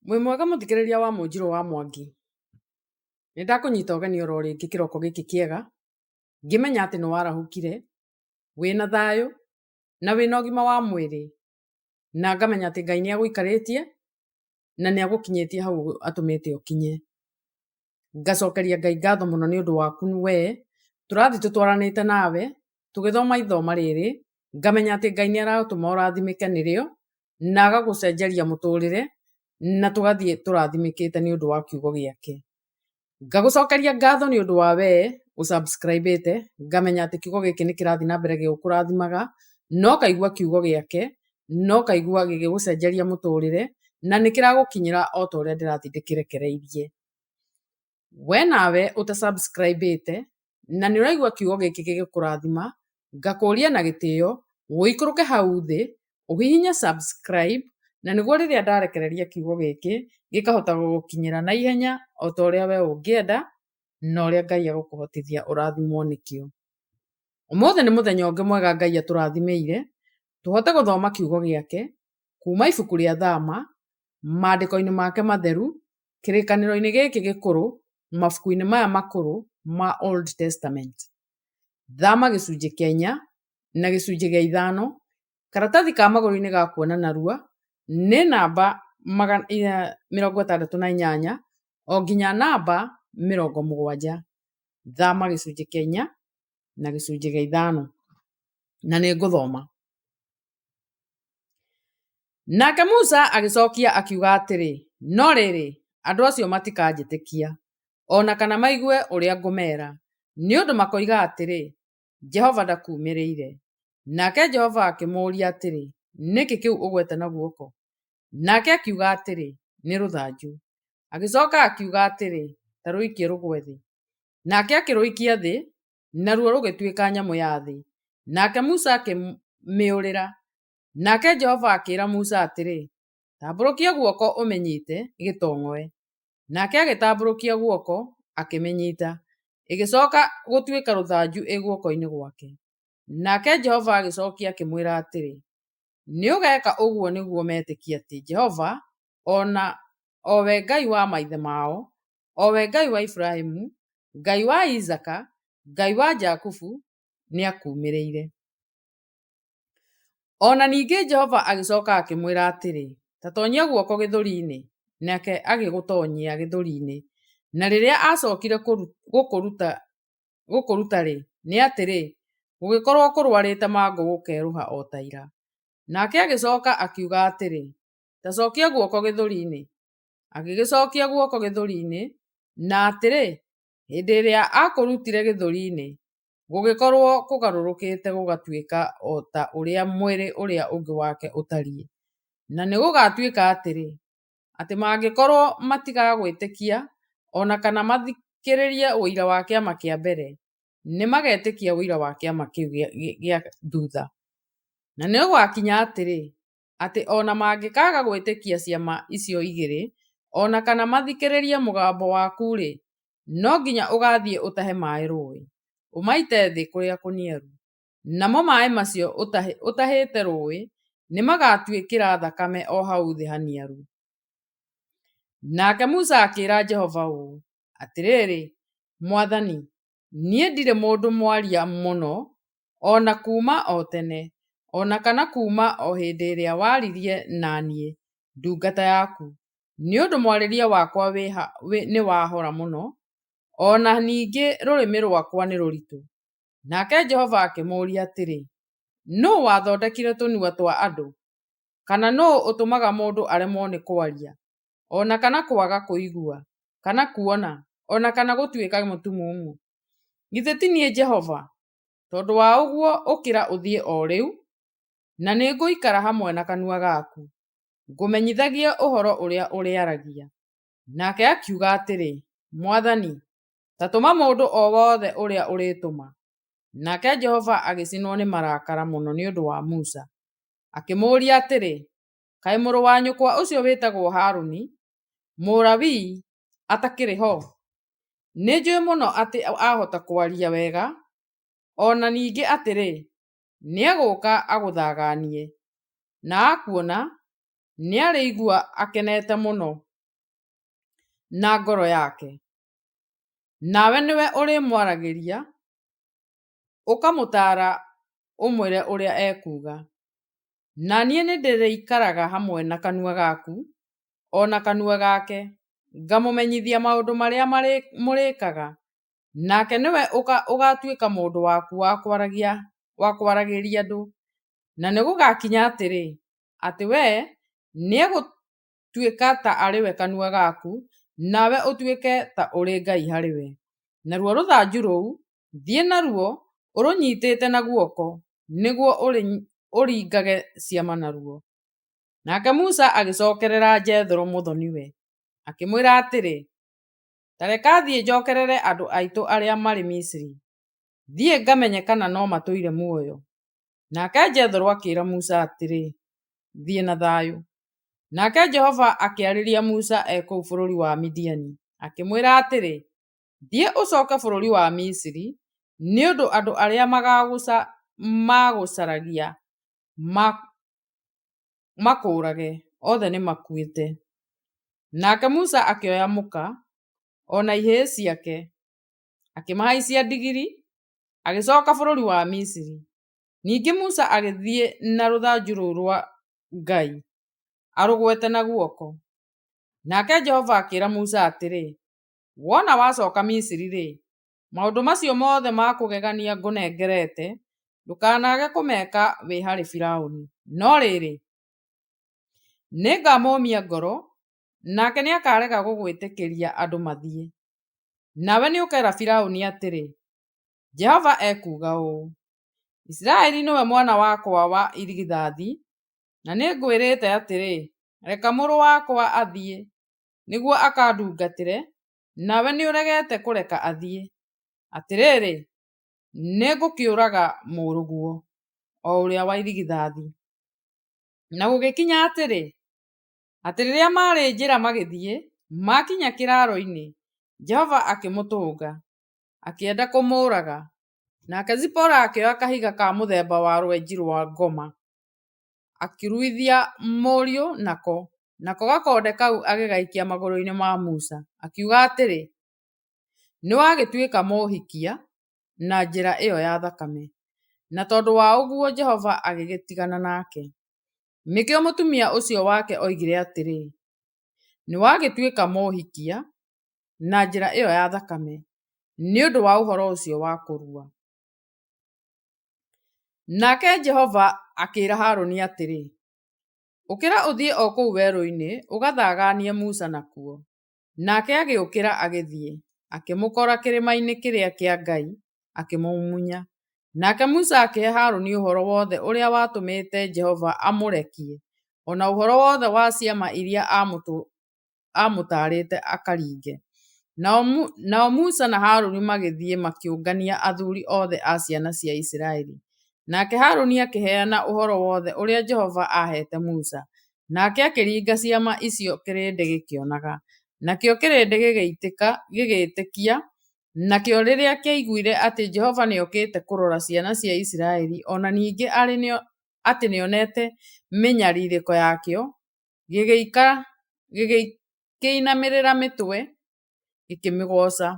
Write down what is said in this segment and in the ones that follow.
Wĩ mwega mũthikĩrĩria wa Mũnjirũ wa Mwangi? Nĩ ndakũnyita ũgeni oro rĩngĩ kĩroko gĩkĩ kĩega, ngĩmenya atĩ nĩ warahũkire wĩna thayũ na wĩna ũgima wa mwĩrĩ, na ngamenya atĩ Ngai nĩ agũikarĩtie na nĩ agũkinyĩtie hau atũmĩte ũkinye. Ngacokeria Ngai ngatho mũno nĩ ũndũ waku we, tũrathiĩ tũtwaranĩte nawe tũgĩthoma ithoma rĩrĩ, ngamenya atĩ Ngai nĩ aratũma ũrathimĩke nĩrĩo, na agagũcenjeria mũtũrĩre, na tũgathiĩ tũrathimĩkĩte nĩ ũndũ wa kiugo gĩake. Ngagũcokeria ngatho nĩ ũndũ wa we ũ subscribe ĩte, ngamenya atĩ kiugo gĩkĩ nĩ kĩrathiĩ na mbere gĩgĩkũrathimaga, na ũkaigua kiugo gĩake, na ũkaigua gĩgĩgũcenjeria mũtũrĩre, na nĩ kĩragũkinyĩra o ta ũrĩa ndĩrathiĩ ndĩkĩrekereirie. We nawe ũta subscribe ĩte, na nĩ ũraigua kiugo gĩkĩ gĩgĩkũrathima, ngakũria na gĩtĩo, ũikũrũke hau thĩ, ũhihinye subscribe, na nĩguo rĩrĩa ndarekereria kiugo gĩkĩ, gĩkahota gũgũkinyĩra na ihenya o ta ũrĩa we ũngĩenda, na ũrĩa Ngai egũkũhotithia ũrathimwo nĩkĩo. Ũmũthĩ nĩ mũthenya ũngĩ mwega Ngai atũrathimĩire, tũhote gũthoma kiugo gĩake, kuma ibuku rĩa Thama, maandĩko-inĩ make matheru, kĩrĩkanĩro-inĩ gĩkĩ gĩkũrũ, mabuku-inĩ maya makũrũ ma Old Testament. Thama gĩcunjĩ kĩa inya na gĩcunjĩ gĩa ithano, karatathi ka magũrũ-inĩ ga kuona narua nĩ namba 68 o nginya namba 70. Thama gĩcunjĩ kĩa inya na gĩcunjĩ gĩa ithano. Na nĩ ngũthoma. Nake Musa agĩcokia akiuga atĩrĩ, No rĩrĩ, andũ acio matikanjĩtĩkia, o na kana maigue ũrĩa ngũmeera, nĩ ũndũ makoiga atĩrĩ, 'Jehova ndakuumĩrĩire. Nake Jehova akĩmũũria atĩrĩ, Nĩ kĩ kĩu ũgwete na guoko? Nake akiuga atĩrĩ, Nĩ rũthanju. Agĩcoka akiuga atĩrĩ, Ta rũikie rũgwe thĩ. Nake akĩrũikia thĩ, naruo rũgĩtuĩka nyamũ ya thĩ. Nake Musa akĩmĩũrĩra. Nake Jehova akĩĩra Musa atĩrĩ, Tambũrũkia guoko ũmĩnyiite gĩtong'oe. Nake agĩtambũrũkia guoko, akĩmĩnyiita, ĩgĩcooka gũtuĩka rũthanju ĩ guoko-inĩ gwake. Nake Jehova agĩcokia akĩmwĩra atĩrĩ, Nĩũgeeka ũguo nĩguo metĩkie atĩ Jehova, o na o we Ngai wa maithe mao, o we Ngai wa Iburahĩmu, Ngai wa Isaaka, Ngai wa Jakubu, nĩakuumĩrĩire. O na ningĩ Jehova agĩcoka akĩmwĩra atĩrĩ, Ta tonyia guoko gĩthũri-inĩ. Nake agĩgũtonyia gĩthũri-inĩ, na rĩrĩa aacokire gũkũruta-rĩ, nĩ atĩrĩ, gũgĩkorũo kũrũarĩte mangũ gũkerũha o ta ira. Nake agĩcoka akiuga atĩrĩ, Ta cokia guoko gĩthũri-inĩ. Agĩgĩcokia guoko gĩthũri-inĩ, na atĩrĩ, hĩndĩ ĩrĩa aakũrutire gĩthũri-inĩ, gũgĩkorũo kũgarũrũkĩte gũgatuĩka o ta ũrĩa mwĩrĩ ũrĩa ũngĩ wake ũtariĩ. Na nĩgũgatuĩka atĩrĩ, atĩ mangĩkorũo matigagwĩtĩkia, o na kana mathikĩrĩrie ũira wa kĩama kĩa mbere, nĩmagetĩkia ũira wa kĩama kĩu gĩa thutha. Na nĩgũgakinya atĩrĩ, atĩ o na mangĩkaaga gwĩtĩkia ciama icio igĩrĩ, o na kana mathikĩrĩrie mũgambo waku-rĩ, no nginya ũgathiĩ ũtahe maĩ rũũĩ, ũmaite thĩ kũrĩa kũniaru. Namo maĩ macio ũtahĩte rũũĩ nĩmagatuĩkĩra thakame o hau thĩ haniaru. Nake Musa akĩĩra Jehova ũũ, Atĩrĩrĩ, Mwathani, niĩ ndirĩ mũndũ mwaria mũno, o na kuuma o tene, o na kana kuuma o hĩndĩ ĩrĩa waririe na niĩ, ndungata yaku, nĩ ũndũ mwarĩrie wakwa nĩ wa hora mũno, o na ningĩ rũrĩmĩ rwakwa nĩ rũritũ. Nake Jehova akĩmũũria atĩrĩ, Nũũ wathondekire tũnua twa andũ? Kana nũũ ũtũmaga mũndũ aremwo nĩ kwaria, o na kana kwaga kũigua, kana kuona, o na kana gũtuĩka mũtumumu? Githĩ ti niĩ Jehova? Tondũ wa ũguo ũkĩra ũthiĩ o rĩu, na nĩngũikara hamwe na kanua gaku, ngũmenyithagie ũhoro ũrĩa ũrĩaragia. Nake akiuga atĩrĩ, Mwathani, ta tũma mũndũ o wothe ũrĩa ũrĩtũma. Nake Jehova agĩcinwo nĩ marakara mũno nĩ ũndũ wa Musa, akĩmũũria atĩrĩ, Kaĩ mũrũ wa nyũkwa ũcio wĩtagwo Harũni, Mũlawii, atakĩrĩ ho? Nĩnjũĩ mũno atĩ ahota kwaria wega, o na ningĩ atĩrĩ, nĩegũũka agũthaganie, na akuona, nĩarĩigua akenete mũno. na ngoro yake, nawe nĩwe ũrĩmwaragĩria, ũkamũtaara ũmwĩre ũrĩa ekuuga, na niĩ nĩndĩrĩikaraga hamwe na kanua gaku, o na kanua gake, ngamũmenyithia maũndũ marĩa mũrĩĩkaga, nake nĩwe ũgatuĩka mũndũ waku wa kwaragĩria andũ. Na nĩgũgakinya atĩrĩ, atĩ we nĩegũtuĩka ta arĩ we kanua gaku, nawe ũtuĩke ta ũrĩ Ngai harĩ we. Naruo rũthanju rũu, thiĩ naruo ũrũnyitĩte na guoko, nĩguo ũringage ciama naruo. Nake Musa agĩcokerera Jethero mũthoniwe, akĩmwĩra atĩrĩ, Ta reka thiĩ njokerere andũ aitũ arĩa marĩ Misiri, thiĩ ngamenye kana no matũire muoyo. Nake Jethero akĩĩra Musa atĩrĩ, Thiĩ na thayũ. Nake Jehova akĩarĩria Musa e kũu bũrũri wa Midiani, akĩmwĩra atĩrĩ, Thiĩ ũcoke bũrũri wa Misiri, nĩ ũndũ andũ arĩa magũcaragia makũũrage, othe nĩmakuĩte. Nake Musa akĩoya mũka, o na ihĩĩ ciake, akĩmahaicia ndigiri, agĩcoka bũrũri wa Misiri. Ningĩ Musa agĩthiĩ na rũthanju rũu rwa Ngai arũgwete na guoko. Nake Jehova akĩĩra Musa atĩrĩ, Wona wacoka Misiri-rĩ, maũndũ macio mothe ma kũgegania ngũnengerete, ndũkanaage kũmeka wĩ harĩ Firaũni. No rĩrĩ, nĩngamũũmia ngoro, nake nĩakarega gũgwĩtĩkĩria andũ mathiĩ. Nawe nĩũkeera Firaũni atĩrĩ, Jehova ekuuga ũũ, Isiraeli nĩwe mwana wakwa wa irigithathi, na nĩngwĩrĩte atĩrĩ, Reka mũrũ wakwa athiĩ, nĩguo akandungatĩre, nawe nĩũregete kũreka athiĩ. Atĩrĩrĩ, nĩngũkĩũraga mũrũguo, o ũrĩa wa irigithathi. Na gũgĩkinya atĩrĩ, atĩ rĩrĩa maarĩ njĩra magĩthiĩ, maakinya kĩraaro-inĩ, Jehova akĩmũtũnga, akĩenda kũmũũraga. Nake Zipora akĩoya kahiga ka mũthemba wa rwenji rwa ngoma, akĩruithia mũriũ nako, nako gakonde kau agĩgaikia magũrũ-inĩ ma Musa, akiuga atĩrĩ, Nĩwagĩtuĩka mũ'hikia na njĩra ĩo ya thakame. Na tondũ wa ũguo Jehova agĩgĩtigana nake. Nĩkĩo mũtumia ũcio wake oigire atĩrĩ, Nĩwagĩtuĩka mũ'hikia na njĩra ĩo ya thakame, nĩ ũndũ wa ũhoro ũcio wa kũrua. Nake Jehova akĩĩra Haruni atĩrĩ, Ũkĩra ũthiĩ o kũu werũ-inĩ, ũgathaganie Musa nakuo. Nake agĩũkĩra agĩthiĩ, akĩmũkora kĩrĩma-inĩ kĩrĩa kĩa Ngai, akĩmũmumunya. Nake Musa akĩhe Haruni ũhoro wothe ũrĩa watũmĩte Jehova amũrekie, o na ũhoro wothe wa ciama iria aamũtaarĩte akaringe. Nao Musa na Haruni magĩthiĩ makĩũngania athuri othe a ciana cia Isiraeli. Nake Haruni akĩheana ũhoro wothe ũrĩa Jehova aaheete Musa, nake akĩringa ciama icio kĩrĩndĩ gĩkĩonaga. Nakĩo kĩrĩndĩ gĩgĩĩtĩkia, nakĩo rĩrĩa kĩaiguire atĩ Jehova nĩokĩte kũrora ciana cia Isiraeli, o na ningĩ atĩ nĩonete mĩnyarirĩko yakĩo, gĩgĩkĩinamĩrĩra mĩtwe, gĩkĩmĩgooca.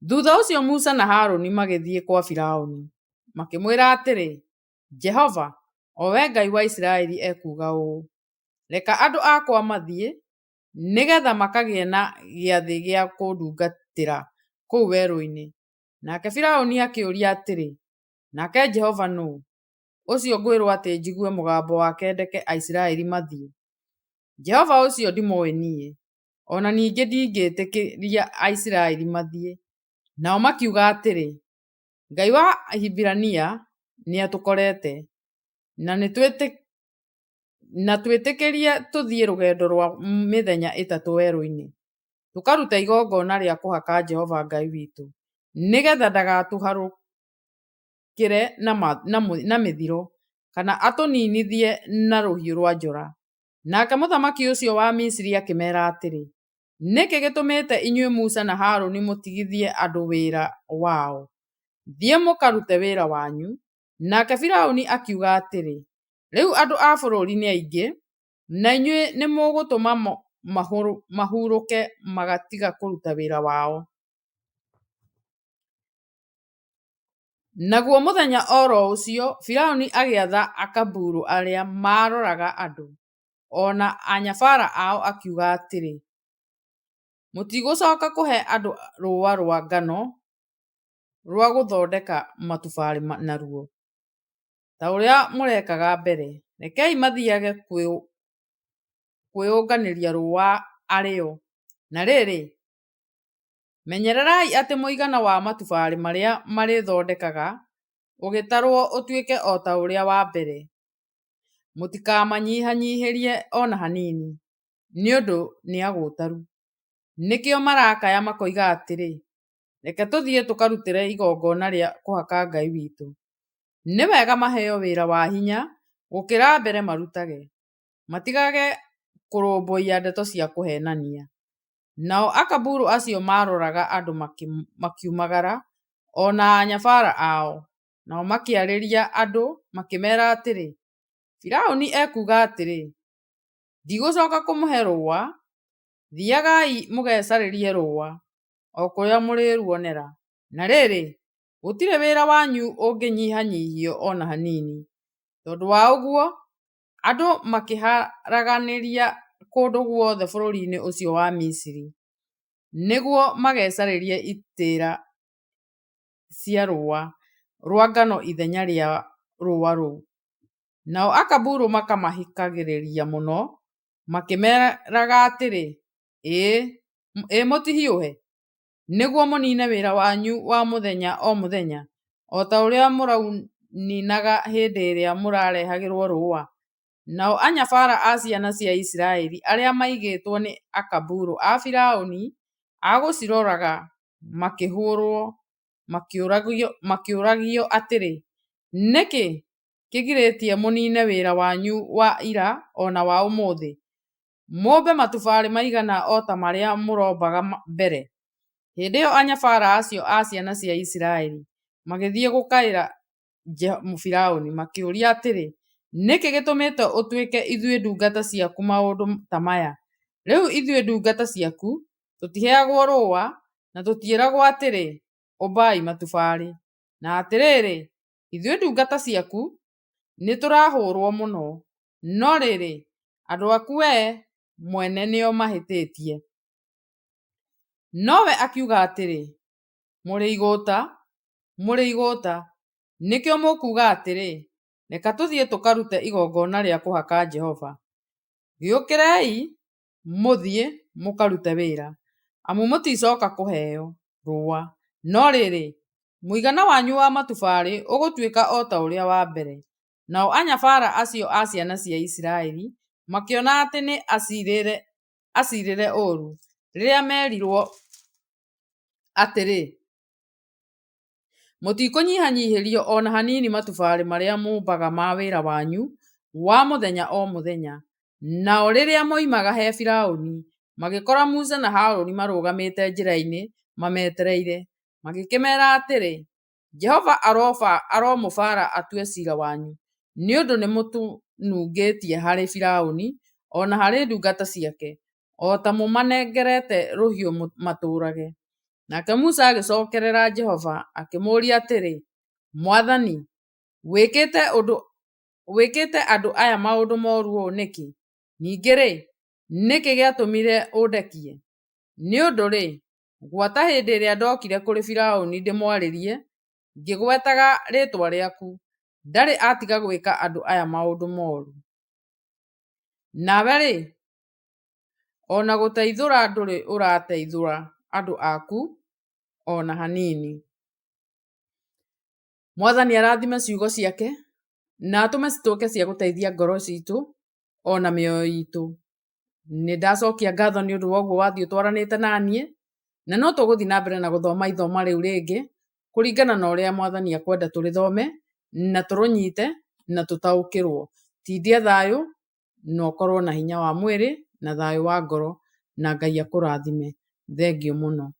Thutha ũcio Musa na Haruni magĩthiĩ kwa Firaũni, makĩmwĩra atĩrĩ, Jehova, o we Ngai wa Isiraeli ekuuga ũũ, Reka andũ akwa mathiĩ, nĩgetha makagĩe na gĩathĩ gĩa kũndungatĩra kũu werũ-inĩ. Nake Firaũni akĩũria atĩrĩ, Nake Jehova nũũ, ũcio ngwĩrwo atĩ njigue mũgambo wake ndeke Aisiraeli mathiĩ? Jehova ũcio ndimũũĩ niĩ, o na ningĩ ndingĩĩtĩkĩria Aisiraeli mathiĩ. Nao makiuga atĩrĩ, Ngai wa Ahibirania nĩatũkorete, na twĩtĩkĩrie tũthiĩ rũgendo rwa mĩthenya ĩtatũ werũ-inĩ, tũkarute igongona rĩa kũhaka Jehova Ngai witũ, nĩgetha ndagatũharũkĩre na mĩthiro, kana atũninithie na rũhiũ rwa njora. Nake mũthamaki ũcio wa Misiri akĩmeera atĩrĩ, Nĩ kĩĩ gĩtũmĩte inyuĩ Musa na Haruni mũtigithie andũ wĩra wao? Thiĩ mũkarute wĩra wanyu. Nake Firaũni akiuga atĩrĩ, Rĩu andũ a bũrũri nĩ aingĩ, na inyuĩ nĩmũgũtũma mahurũke magatiga kũruta wĩra wao. Naguo mũthenya o ro ũcio Firauni agĩatha akaburũ arĩa maaroraga andũ, o na anyabara ao, akiuga atĩrĩ: Mũtigũcoka kũhe andũ rũũa rũa ngano rũa gũthondeka matubarĩ naruo, ta ũrĩa mũrekaga mbere; rekei mathiage kwĩũnganĩria rũũa arĩ o. Na rĩrĩ, menyererai atĩ mũigana wa matubarĩ marĩa marĩthondekaga ũgĩtarũo ũtuĩke o ta ũrĩa wa mbere, mũtikamanyihanyihĩrie o na hanini, nĩ ũndũ nĩ agũtaru, nĩkĩo marakaya makoiga atĩrĩ, Reke tũthiĩ tũkarutĩre igongona rĩa kũhaka Ngai witũ. Nĩ wega maheo wĩra wa hinya gũkĩra mbere marutage, matigage kũrũmbũiya ndeto cia kũhenania. Nao akaburũ acio maaroraga andũ makiumagara, o na anyabara ao, nao makĩarĩria andũ, makĩmera atĩrĩ: Firauni ekuuga atĩrĩ: Ndigũcoka kũmũhe rũũa; thiagai mũgecarĩrie rũũa, o kũrĩa mũrĩruonera; na rĩrĩ, gũtirĩ wĩra wanyu ũngĩnyihanyihio o na hanini. Tondũ wa ũguo andũ makĩharaganĩria kũndũ guothe bũrũri-inĩ ũcio wa Misiri, nĩguo magecarĩrie itĩra cia rũũa rũa ngano ithenya rĩa rũũa rũu, nao akaburũ makamahikagĩrĩria mũno, makĩmeraga atĩrĩ, Ĩ mũtihiũhe, nĩguo mũnine wĩra wanyu wa mũthenya o mũthenya, o ta ũrĩa mũraũninaga hĩndĩ ĩrĩa mũrarehagĩrũo rũũa? Nao anyabara a ciana cia Isiraeli arĩa maigĩtwo nĩ akaburũ a Firauni a gũciroraga makĩhũrũo, makĩũragio atĩrĩ, Nĩ kĩ kĩgirĩtie mũnine wĩra wanyu wa ira o na wa ũmũthĩ, mũũmbe matubarĩ maigana o ta marĩa mũrombaga mbere? Hĩndĩ ĩo anyabara acio a ciana cia Isiraeli magĩthiĩ gũkaĩra Firauni, makĩũria atĩrĩ, Nĩ kĩ gĩtũmĩte ũtwĩke ithuĩ ndungata ciaku maũndũ ta maya? Rĩu ithuĩ ndungata ciaku tũtiheagwo rũũa, na tũtiĩragwo atĩrĩ, Ũmbai matubarĩ. Na atĩrĩrĩ, ithuĩ ndungata ciaku nĩtũrahũrũo mũno, no rĩrĩ, andũ aku wee mwene nĩo mahĩtĩtie. Nowe akiuga atĩrĩ, Mũrĩ igũũta, mũrĩ igũũta, nĩkĩo mũkuuga atĩrĩ, Reke tũthiĩ tũkarute igongona rĩa kũhaka Jehova. Gĩũkĩrei, mũthiĩ mũkarute wĩra, amu mũticoka kũheo rũũa, no rĩrĩ, mũigana wanyu wa matubarĩ ũgũtuĩka o ta ũrĩa wa mbere. Nao anyabara acio a ciana cia Isiraeli makĩona atĩ nĩ acirĩre ũũru, rĩrĩa merirũo atĩrĩ, Mũtikũnyihanyihĩrio o na hanini matubarĩ marĩa mũũmbaga ma wĩra wanyu wa mũthenya o mũthenya. Nao rĩrĩa moimaga he Firauni, magĩkora Musa na Haruni marũgamĩte njĩra-inĩ mametereire, magĩkĩmera atĩrĩ, Jehova aromũbara atue cira wanyu, nĩ ũndũ nĩmũtũnungĩtie harĩ Firauni, o na harĩ ndungata ciake, o ta mũmanengerete rũhiũ matũũrage. Nake Musa agĩcokerera Jehova, akĩmũũria atĩrĩ, Mwathani, wĩkĩte andũ aya maũndũ moru ũũ nĩkĩ? Ningĩ-rĩ, nĩ kĩ gĩatũmire ũndekie? Nĩ ũndũ-rĩ, gwata hĩndĩ ĩrĩa ndokire kũrĩ Firauni ndĩmwarĩrie ngĩgwetaga rĩĩtwa rĩaku, ndarĩ atiga gwĩka andũ aya maũndũ moru. Nawe-rĩ, o na gũteithũra ndũrĩ ũrateithũra andũ aku o na hanini. Mwathani arathime ciugo ciake na atũme cituĩke cia gũteithia ngoro citũ ona mĩoyo itũ. Nĩ ndacokia ngatho nĩ ũndũ wa ũguo wathiĩ ũtwaranĩte na niĩ, na no tũgũthiĩ na mbere na gũthoma ithoma rĩu rĩngĩ kũringana na ũrĩa Mwathani akwenda tũrĩthome na tũrũnyite na tũtaũkĩrwo. Tindia thayũ na ũkorwo na hinya wa mwĩrĩ na thayũ wa ngoro na Ngai akũrathime. Thengiũ mũno.